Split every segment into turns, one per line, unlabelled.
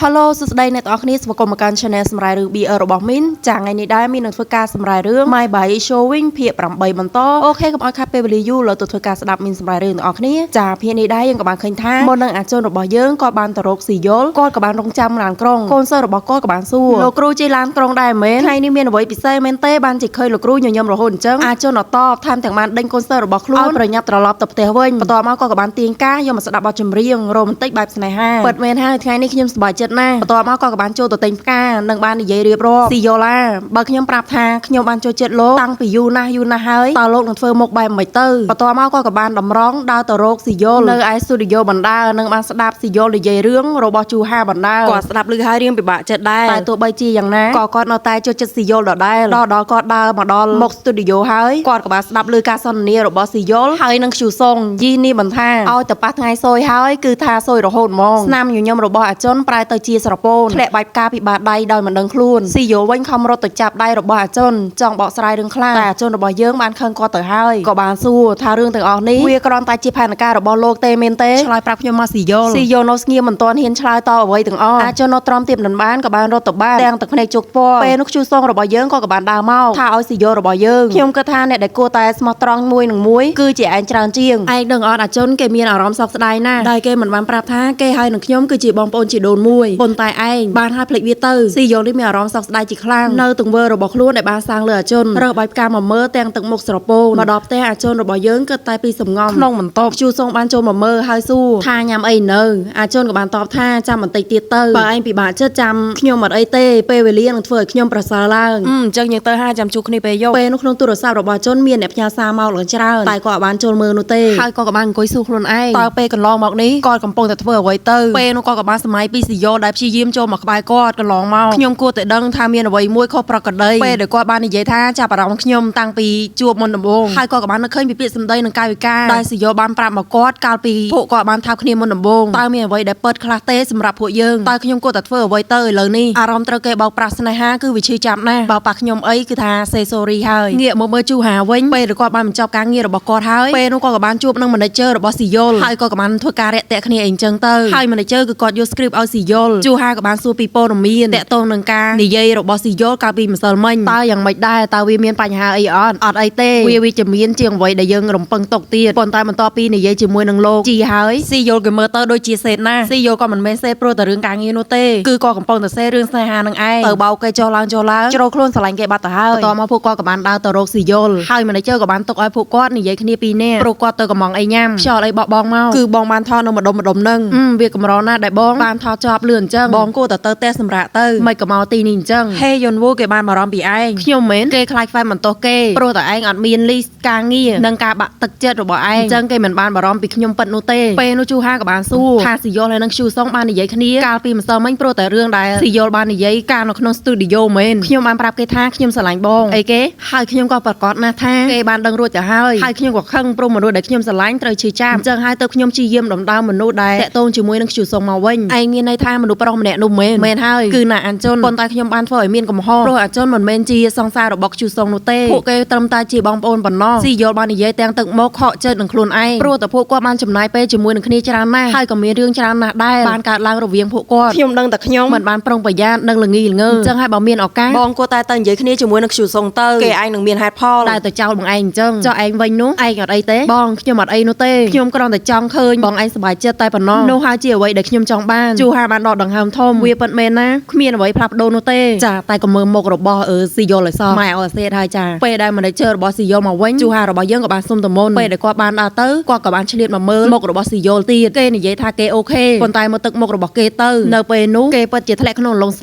Hello សួស្តីអ្នកទាំងអស់គ្នាស្វាគមន៍មកកាន់ Channel សម្រាយរឿង BR របស់មីនចាថ្ងៃនេះដែរមីននឹងធ្វើការសម្រាយរឿង My Body Showing ភាគ8បន្ត OK កុំឲ្យខាត់ពេលវេលាយូរលើទៅធ្វើការស្ដាប់មីនសម្រាយរឿងទាំងអស់គ្នាចាភាគនេះដែរយើងក៏បានឃើញថាមុននឹងអាជនរបស់យើងក៏បានទៅរកស៊ីយលគាត់ក៏បានរងចាំឡានក្រុងកូនសិស្សរបស់គាត់ក៏បានសួរលោកគ្រូជិះឡានក្រុងដែរមែនថ្ងៃនេះមានអ្វីពិសេសមែនទេបានជាឃើញលោកគ្រូញញឹមរហូតអញ្ចឹងអាជនអត់តបថែមទាំងបានដេញកូនសិស្សរបស់ខ្លួនឲ្យប្រញាប់ត្រឡប់ទៅផ្ទះវិញបន្ទាប់មកក៏បានទាញការយកមកស្ដាប់បទចម្រៀងរ៉ូមែនទិកបែបស្នេហាពិតមែនហើយថ្ងៃនេះខ្ញុំសប្បាយចិត្តណាស់បន្ទាប់មកក៏បានចូលទៅទិញផ្កានិងបាននិយាយរៀបរាប់ស៊ីយ៉ូឡាបើខ្ញុំប្រាប់ថាខ្ញុំបានចូលចិត្តលោកតាំងពីយូរណាស់យូរណាស់ហើយតើលោកនឹងធ្វើមុខបែបម៉េចទៅបន្ទាប់មកក៏បានតម្រង់ដើរទៅរកស៊ីយ៉ូលនៅឯស្ទូឌីយោបណ្ដើនិងបានស្ដាប់ស៊ីយ៉ូលនិយាយរឿងរបស់ជូហាបណ្ដើគាត់ស្ដាប់ឮហើយរៀងពិបាកចិត្តដែរតែទោះបីជាយ៉ាងណាក៏គាត់នៅតែចូលចិត្តស៊ីយ៉ូលដដែលដល់ដល់គាត់ដើរមកដល់មុខស្ទូឌីយោហើយគាត់ក៏បានស្ដាប់ឮការសន្ទនារបស់ស៊ីយ៉ូលហើយនឹងខ្ជូសុងយីនេះបន្ថាឲ្យទៅប៉ះថ្ងៃសយហើយគឺថាសយរហូតហ្មងស្នាមញញឹមរបស់អាជនប្រែទៅជាស្រពោនធ្លាក់បាច់ផ្កាពីបាតដៃដោយមិនដឹងខ្លួនស៊ីយ៉ូលវិញខំរត់ទៅចាប់ដៃរបស់អាជនចង់បកស្រាយរឿងខ្លះតែអាជនរបស់យើងបានខឹងគាត់ទៅហើយក៏បានសួរថារឿងទាំងអស់នេះវាគ្រាន់តែជាផែនការរបស់លោកទេមែនទេឆ្លើយប្រាប់ខ្ញុំមកស៊ីយ៉ូលស៊ីយ៉ូលនៅស្ងៀមមិនទាន់ហ៊ានឆ្លើយតបអ្វីទាំងអស់អាជននៅទ្រាំទៀតមិនបានក៏បានរត់ទៅបានទាំងទឹកភ្នែកជោគពណ៌ពេលនោះខ្ជូសងរបស់យើងក៏បានដើរមកថាឲ្យស៊ីយ៉ូលរបស់យើងខ្ញុំគិតថាអ្នកដែលគួរតែស្មោះត្រង់មួយនឹងមួយគឺជាឯងច្រើនជាងឯងដឹងអត់អាជនគេមានអារម្មណ៍សោកស្ដាយណាស់ដែលគេមិនបានប្រាប់ថាគេហើយនឹងខ្ញុំគឺជាបងប្អូនជីដូនមួយប៉ុន្តែឯងបានហើយភ្លេចវាទៅស៊ីយ៉ូលនេះមានអារម្មណ៍សោកស្ដាយជាខ្លាំងនៅទង្វើរបស់ខ្លួនដែលបានសាងលើអាជនរើសបាយផ្កាមកមើលទាំងទឹកមុខស្រពោនមកដល់ផ្ទះអាជនរបស់យើងគិតតែពីសំងំក្នុងបន្ទប់ជូសុងបានចូលមកមើលហើយសួរថាញ៉ាំអីនៅអាជនក៏បានតបថាចាំបន្តិចទៀតទៅបើឯងពិបាកចិត្តចាំខ្ញុំអត់អីទេពេលវេលានឹងធ្វើឲ្យខ្ញុំប្រសើរឡើង
អញ្ចឹងយើងទៅហាចាំជួបគ្នាពេលយប់
ពេលនោះក្នុងទូរស័ព្ទរបស់ជនមានអ្នកផ្ញើសារមកឡើងច្រើនតែក៏អត់បានចូលមើលនោះទេហើយក៏បានអង្គុយសួរខ្លួនឯងតើពេលកន្លងមកនេះគាត់កំពុងតែធ្វើអ្វីទៅពេលនោះក៏បានសម័យពីស៊ីយ៉ូដែលព្យាយាមចូលមកក្បែរគាត់កន្លងមកខ្ញុំគួរតែដឹងថាមានអ្វីមួយខុសប្រក្រតីពេលដែលគាត់បាននិយាយថាចាប់អារម្មណ៍ខ្ញុំតាំងពីជួបមុនដំបូងហើយក៏បាននឹកឃើញពីពាក្យសម្ដីនិងកាយវិការដែលស៊ីយ៉ូបានប្រាប់មកគាត់កាលពីពួកគាត់បានថើបគ្នាមុនដំបូងតើមានអ្វីដែលពិតខ្លះទេសម្រាប់ពួកយើងតើខ្ញុំគួរតែធ្វើអ្វីទៅឥឡូវនេះអារម្មណ៍ត្រូវគេបោកប្រាស់ស្នេហាគឺវាឈឺចាប់ណាស់បើប៉ះខ្ញុំអីគឺថាសេសូរីហើយងាកមកមើលជូហាវិញពេលដែលគាត់បានបញ្ចប់ការងាររបស់គាត់ហើយពេលនោះគាត់ក៏បានជួបនឹង manager របស់ស៊ីយ៉ុលហើយក៏បានធ្វើការរាក់ទាក់គ្នាអីចឹងទៅហើយ manager គឺគាត់យក script ឲ្យស៊ីយ៉ុលជូហាក៏បានសួរពីព័ត៌មានតាក់ទងនឹងការនិយាយរបស់ស៊ីយ៉ុលកាលពីម្សិលមិញតើយ៉ាងម៉េចដែរតើវាមានបញ្ហាអីអត់អត់អីទេវាវិជ្ជមានជាងអ្វីដែលយើងរំពឹងទុកទៀតប៉ុន្តែបន្ទាប់ពីនិយាយជាមួយនឹងលោកជីហើយស៊ីយ៉ុលគេមើលទៅដូចជាសេតណាស់ស៊ីយ៉ុលក៏មិនមែនសេតព្រោះតែរឿងការងារនោះទេគឺក៏កំពុងតែសេតរឿងស្នេហានឹងឯងទៅបោកគេចុះឡើងចុះឡើងជ្រុលខ្លួនស្រឡាញ់គេបាត់ទៅហើយបន្ទាប់មកពួកគាត់ក៏បានដើរទៅរកស៊ីយ៉ុលហើយ manager ក៏បានទុកឲ្យពួកគាត់និយាយគ្នាពីរនាក់ព្រោះគាត់ទៅកំងអីញ៉ាំខ្យល់អីបកបងមកគឺបងបានថតនៅម្ដុំម្ដុំនឹងវាកម្រណាស់ដែលបងបានថតជាប់លឿនអញ្ចឹងបងគួរតែទៅផ្ទះសម្រាប់ទៅមិនក៏មកទីនេះអញ្ចឹងហេយុនវូគេបានបារម្ភពីឯងខ្ញុំមិនគេខ្លាចខ្វែបន្ទោសគេព្រោះតែឯងអត់មានលីសការងារនិងការបាក់ទឹកចិត្តរបស់ឯងអញ្ចឹងគេមិនបានបារម្ភពីខ្ញុំពិតនោះទេពេលនោះជូហាក៏បានសួរថាស៊ីយ៉ុលហើយនិងខ្ជូសុងបាននិយាយគ្នាកាលពីម្សិលមិញព្រោះតែរឿងដែលស៊ីយ៉ុលបាននិយាយកាលនៅក្នុងស្ទូឌីយោមែនខ្ញុំបានប្រាប់គេថាខ្ញុំស្រឡាញ់បងអីគេហើយខ្ញុំក៏ប្រកាសណាស់ថាគេបានដឹងរួចទៅហើយហើយខ្ញុំក៏ខឹងព្រោះមនុស្សដែលខ្ញុំស្រឡាញ់ត្រូវឈឺចាំអញ្ចឹងហើយទៅខ្ញុំព្យាយាមដណ្ដើមមនុស្សដែលតាក់ទងជាមួយនឹងខ្ជូសុងមកវិញឯងមានន័យថាមនុស្សប្រុសម្នាក់នោះមែនមែនហើយគឺណាអានជុនប៉ុន្តែខ្ញុំបានធ្វើឲ្យមានកំហុសព្រោះអាជុនមិនមែនជាសង្សាររបស់ខ្ជូសុងនោះទេពួកគេត្រឹមតែជាបងប្អូនប៉ុណ្ណោះស៊ីយល់បាននិយាយទាំងទឹកមុខខកចិត្តនឹងខ្លួនឯងព្រោះតែពួកគាត់បានចំណាយពេលជាមួយនឹងគ្នាច្រើនណាស់ហើយក៏មានរឿងច្រើនណាស់ដែរបានកើតឡើងរវាងពួកគាត់ខ្ញុំដឹងតែខ្ញុំមិនបានប្រុងប្រយ័ត្ននិងល្ងីល្ងើអញ្ចឹងហើយបើមានឱកាស
បងគួរតែទៅនិយាយគ្នាជាមួយនឹងខ្ជូសុងទៅគេឯងនឹងមានហេតុផល
តែទៅចោលបងឯងអញ្ចឹងចុះឯងវិញនោះឯងអត់អីទេបងខ្ញុំអត់អីនោះទេខ្ញុំគ្រាន់តែចង់ឃើញបងឯងសប្បាយចិត្តតែប៉ុណ្ណោះនោះហើយជាអ្វីដែលខ្ញុំចង់បានជូហាបានដកដង្ហើមធំវាពិតមែនណាគ្មានអ្វីផ្លាស់ប្ដូរនោះទេចាតែក៏មើលមុខរបស់អឺស៊ីយ៉ុលឲ្យសោះម៉ែអត់សេតហើយចាពេលដែល manager របស់ស៊ីយ៉ុលមកវិញជូហារបស់យើងក៏បានសុំតមុនពេលដែលគាត់បានដើរទៅគាត់ក៏បានឆ្លៀតមកមើលមុខរបស់ស៊ីយ៉ុលទៀតគេនិយាយថាគេអូខេប៉ុន្តែមកទឹកមុខរបស់គេទៅនៅពេលនោះគេពិតជាធ្លាក់ក្នុងលងស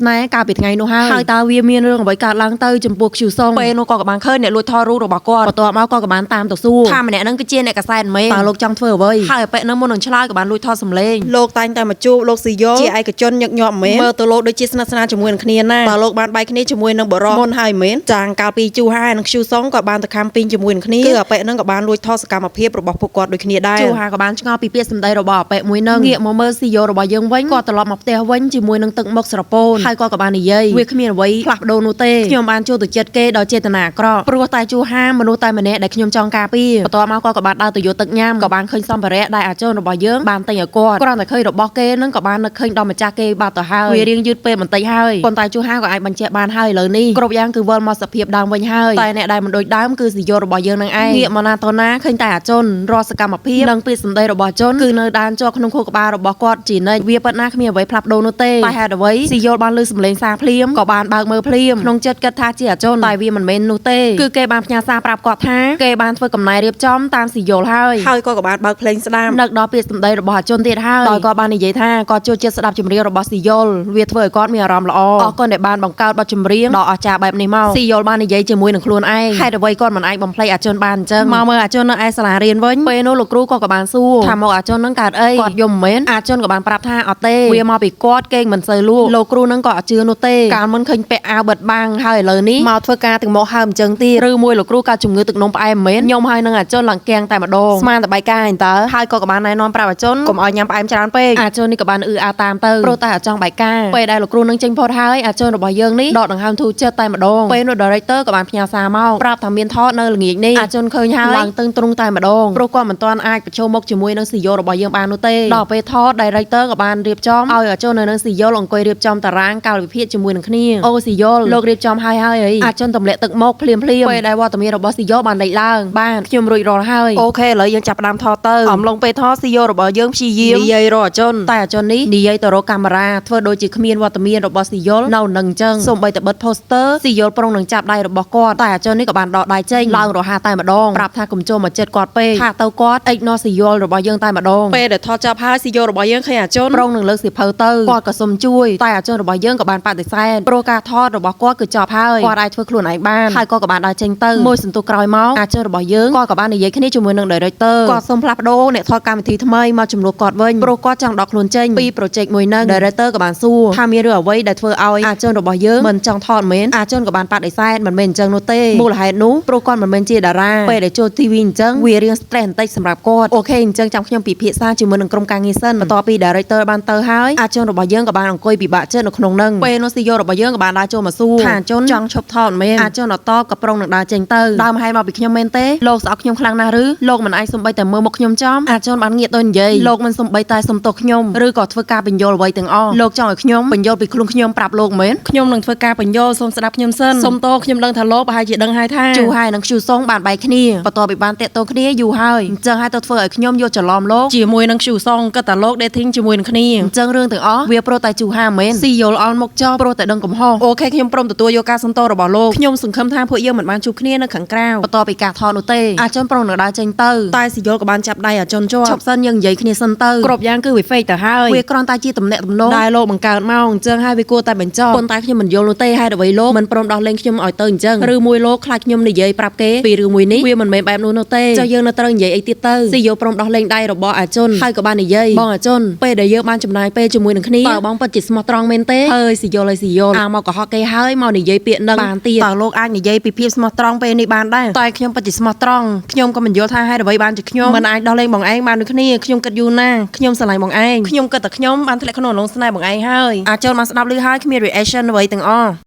្នេហ៍កាលពីថ្ងៃនោះហើយហើយតើវាមានរឿងអ្វីកើតឡើងទៅចំពោះខ្ជូសុង
ពេលនោះក៏បានឃើញអ្នកលួចថតរូបរបស់គាត់
បន្ទាប់មកក៏បានតាមទៅសួរ
ថាម្នាក់ហ្នឹងគឺជាអ្នកកាសែតមែន
តើលោកចង់ធ្វើអ្វី
ហើយអប៉ិនឹងមុននឹងឆ្លើយក៏បានលួចថតសម្លេង
លោកតែងតែមកជួបលោកស៊ីយ៉ូជាឯកជនញឹកញាប់មែនមើលទៅលោកដូចជាស្និទ្ធស្នាលជាមួយនឹងគ្នាណាតើលោកបានបែកគ្នាជាមួយនឹងបរិសមុនហើយមែនចាងកាលពីជូហានិងខ្ជូសុងក៏បានទៅខំពីងជាមួយនឹងគ្នាគឺអប៉ិនឹងក៏បានលួចថតសកម្មភាពរបស់ពួកគាត់ដូចគ្នាដែរជូហាក៏បានឆ្ងល់ពីពាក្យសម្ដីរបស់អប៉ិមួយនឹងងាកមកមើលស៊ីយ៉ូរបស់យើងវិញគាត់ត្រឡប់មកផ្ទះវិញជាមួយនឹងទឹកមុខស្រពោនហើយគាត់ក៏បាននិយាយវាគ្មានអ្វីផ្លាស់ប្ដូរនោះទេខ្ញុំបានចូលទៅចិត្តគេដោយចេតនាអាក្រក់ព្រោះតែជូហាមនុស្សតែម្នាក់ដែលខ្ញុំចង់ការពារបន្ទាប់មកគាត់ក៏បានដើរទៅយកទឹកញ៉ាំក៏បានឃើញសម្ភារៈដែលអាជនរបស់យើងបានទិញឲ្យគាត់គ្រាន់តែឃើញរបស់គេនឹងក៏បាននឹកឃើញដល់ម្ចាស់ ចាស់គេបាត់ទៅហើយវារៀងយឺតពេលបន្តិចហើយប៉ុន្តែជូហាក៏អាចបញ្ជាក់បានហើយឥឡូវនេះគ្រប់យ៉ាងគឺវិលមកសភាពដើមវិញហើយតែអ្នកដែលមិនដូចដើមគឺស៊ីយ៉ូរបស់យើងនឹងឯងងាកមកណាតណាឃើញតែអាជនរាល់សកម្មភាពនិងពាក្យសម្ដីរបស់ជនគឺនៅដានជាប់ក្នុងខួរក្បាលរបស់គាត់ជានិច្ចវាពិតណាស់គ្មានអ្វីផ្លាស់ប្ដូរនោះទេតែហេតុអ្វីស៊ីយ៉ូបានលើសំឡេងសារភ្លាមក៏បានបើកមើលភ្លាមក្នុងចិត្តគិតថាជាអាជនតែវាមិនមែននោះទេគឺគេបានផ្ញើសារប្រាប់គាត់ថាគេបានធ្វើកំណែរៀបចំតាមស៊ីយ៉ូហើយ
ហើយក៏ក៏បានបើកភ្លេងស្ដាប់
នឹកដល់ពាក្យសម្ដីរបស់អាជនទៀតហើយដោយគាត់បាននិយាយថាគាត់ចូលចិត្តស្ដាប់ចម្រៀងរបស់ស៊ីយ៉ុលវាធ្វើឲ្យគាត់មានអារម្មណ៍ល្អអរគុណដែលបានបង្កើតបទចម្រៀងដ៏អស្ចារ្យបែបនេះមកស៊ីយ៉ុលបាននិយាយជាមួយនឹងខ្លួនឯងហេតុអ្វីគាត់មិនអាចបំភ្លេចអាជនបានអញ្ចឹងមកមើលអាជននៅឯសាលារៀនវិញពេលនោះលោកគ្រូក៏ក៏បានសួរថាមកអាជននឹងកើតអីគាត់យំមិនមែនអាជនក៏បានប្រាប់ថាអត់ទេវាមកពីគាត់គេងមិនសូវលក់លោកគ្រូនឹងក៏អត់ជឿនោះទេកាលមុនឃើញពាក់អាវបិទបាំងហើយឥឡូវនេះមកធ្វើការទាំងមកហើមអញ្ចឹងទៀតឬមួយលោកគ្រូកើតជំងឺទឹកនោមផ្អែមមិនមែនខ្ញុំហើយនឹងអាជនឡើងគាំងតែម្ដងស្មានតែបាយការឯងតើហើយក៏ក៏បានណែនាំប្រាប់អាជនកុំឲ្យញ៉ាំផ្អែមច្រើនពេកអាជននេះក៏បានអ៊ឺអាតាមទៅព្រោះតែអាចង់បាយការពេលដែលលោកគ្រូនឹងចេញផុតហើយអាជនរបស់យើងនេះដកដង្ហើមធូរចិត្តតែម្ដងពេលនោះ director ក៏បានផ្ញើសារមកប្រាប់ថាមានថតនៅល្ងាចនេះអាជនឃើញហើយឡើងតឹងទ្រង់តែម្ដងព្រោះគាត់មិនទាន់អាចប្រឈមមុខជាមួយនឹងស៊ីយ៉ូរបស់យើងបាននោះទេដល់ពេលថត director ក៏បានរៀបចំឲ្យអាជននៅនឹងស៊ីយ៉ូអង្គុយរៀបចំតារាងកាលវិភាគជាមួយនឹងគ្នាអូស៊ីយ៉ូលោករៀបចំហើយហើយអីអាជនទម្លាក់ទឹកមកភ្លាមភ្លាមពេលដែលវត្តមានរបស់ស៊ីយ៉ូបានលេចឡើងបានខ្ញុំរួចរាល់ហើយ
OK ឥឡូវយើងចាប់ផ្ដើមថតទៅអំឡុងពេលថតស៊ីយ៉ូរបស់យើងព្យាយាមនិយាយរកអាជន
តែអាជននេះនិយាយទៅរកកាមេរ៉ាធ្វើដូចជាគ្មានវត្តមានរបស់ស៊ីយុលនៅនឹងអញ្ចឹងសូម្បីតែបិទ poster ស៊ីយុលប្រុងនឹងចាប់ដៃរបស់គាត់តែអាជននេះក៏បានដកដៃចេញឡើងរហ័សតែម្ដងប្រាប់ថាកុំចូលមកចិត្តគាត់ពេកថាទៅគាត់អិចណស៊ីយុលរបស់យើងតែម្ដង
ពេលដែលថតចាប់ហើយស៊ីយ៉ូរបស់យើងឃើញអាជន
ប្រុងនឹងលើកសៀវភៅទៅគាត់ក៏សុំជួយតែអាជនរបស់យើងក៏បានបដិសេធព្រោះការថតរបស់គាត់គឺចប់ហើយគាត់អាចធ្វើខ្លួនឯងបានហើយគាត់ក៏បានដើរចេញទៅមួយសន្ទុះក្រោយមកអាជនរបស់យើងគាត់ក៏បាននិយាយគ្នាជាមួយនឹង director គាត់សុំផ្លាស់ប្ដូរអ្នកថតកម្មវិធីថ្មីមកជំនួសគាត់វិញព្រោះគាត់ចង់ដកខ្លួនចេញពី project មួយហ្នឹង director ក៏បានសួរថាមានរឿងអ្វីដែលធ្វើឲ្យអាជនរបស់យើងមិនចង់ថតមែនអាជនក៏បានបដិសេធមិនមែនអញ្ចឹងនោះទេមូលហេតុនោះព្រោះគាត់មិនមែនជាតារាពេលដែលចូល TV អញ្ចឹងវារៀង stress បន្តិចសម្រាប់គាត់OK អញ្ចឹងចាំខ្ញុំពិភាក្សាជាមួយនឹងក្រុមការងារសិនបន្ទាប់ពី director បានទៅហើយអាជនរបស់យើងក៏បានអង្គុយពិបាកចិត្តនៅក្នុងហ្នឹងពេលនោះ CEO របស់យើងក៏បានដើរចូលមកសួរថាអាជនចង់ឈប់ថតមែនអាជនអត់តបក៏ប្រុងនឹងដើរចេញទៅដើមហេតុមកពីខ្ញុំមែនទេលោកស្អប់ខ្ញុំខ្លាំងណាស់ឬលោកមិនអាចសំបីតែមើលមុខខ្ញុំចំអាជនបានងាកទៅនិយាយលោកមិនសំបីតែសុំទោសខ្ញុំឬក៏ធ្វើការបញ្យល់អ្វីទាំងអស់លោកចង់ឲ្យខ្ញុំបញ្យល់ពីខ្លួនខ្ញុំប្រាប់លោកមែន
ខ្ញុំនឹងធ្វើការបញ្យល់សូមស្ដាប់ខ្ញុំសិនសូមតខ្ញុំដឹងថាលោកប្រហែលជាដឹងហើយថា
ជូហើយនិងជូសុងបានបែកគ្នាបន្ទាប់ពីបានតាក់ទងគ្នាយូរហើយអញ្ចឹងហើយទៅធ្វើឲ្យខ្ញុំយកច្រឡំលោក
ជាមួយនឹងខ្ជូសងក៏តាលោក dating ជាមួយនឹងគ្នា
អញ្ចឹងរឿងទាំងអស់វាព្រោះតែជូហាមែនស៊ីយល់អល់មុខចោព្រោះតែដឹងកំហុស
OK ខ្ញុំព្រមទទួលយកការសុំទោសរបស់លោកខ្ញុំសង្ឃឹមថាពួកយើងមិនបានជួបគ្នានៅខាងក្រៅ
បន្ទាប់ពីការថតនោះទេអាជនប្រុងនឹងដើរចេញទៅ
តែស៊ីយ៉ូក៏បានចាប់ដៃអាជនជាប់
ឈប់សិនយើងនិយាយគ្នាសិនទៅ
គ្រប់យ៉ាងគឺវា fake ទៅហើយ
វាគ្រាន់តែជាតំណែងតំណង
ដែលលោកបង្កើតមកអញ្ចឹងហើយវាគួរតែបញ្ចប់
ប៉ុន្តែខ្ញុំមិនយល់នោះទេហេតុអ្វីលោកមិនព្រមដោះលែងខ្ញុំឲ្យទៅអញ្ចឹងឬមួយលោកខ្លាចខ្ញុំនិយាយប្រាប់គេពីរឿងមួយនេះវាមិនមែនបែបនោះនោះទេចុះយើងនៅត្រូវនិយាយអីទៀតទៅស៊ីយោព្រមដោះលែងដៃរបស់អាជនហើយក៏បាននិយាយបងអាជនពេលដែលយើងបានចំណាយពេលជាមួយនឹងគ្នាតើបងពិតជាស្មោះត្រង់មែនទេហើយស៊ីយោហើយស៊ីយោអាមកកុហកគេហើយមកនិយាយពាក្យនឹងបានទៀត
តើលោកអាចនិយាយពីភាពស្មោះត្រង់ពេលនេះបានដែរតែខ្ញុំពិតជាស្មោះត្រង់ខ្ញុំក៏មិនយល់ថាហេតុអ្វីបានជាខ្ញុំមិនអាចដោះលែងបងឯងបានដូចគ្នាខ្ញុំគិតយូរណាស់ខ្ញុំស្រឡាញ់បងឯងខ្ញុំគិតតែខ្ញុំបានធ្លាក់ក្នុងអន្លង់ស្នេហ៍បងឯងហើយអាចចូលមកស្ដាប់ឮហើយគ្មាន reaction អ្វីទាំងអស់។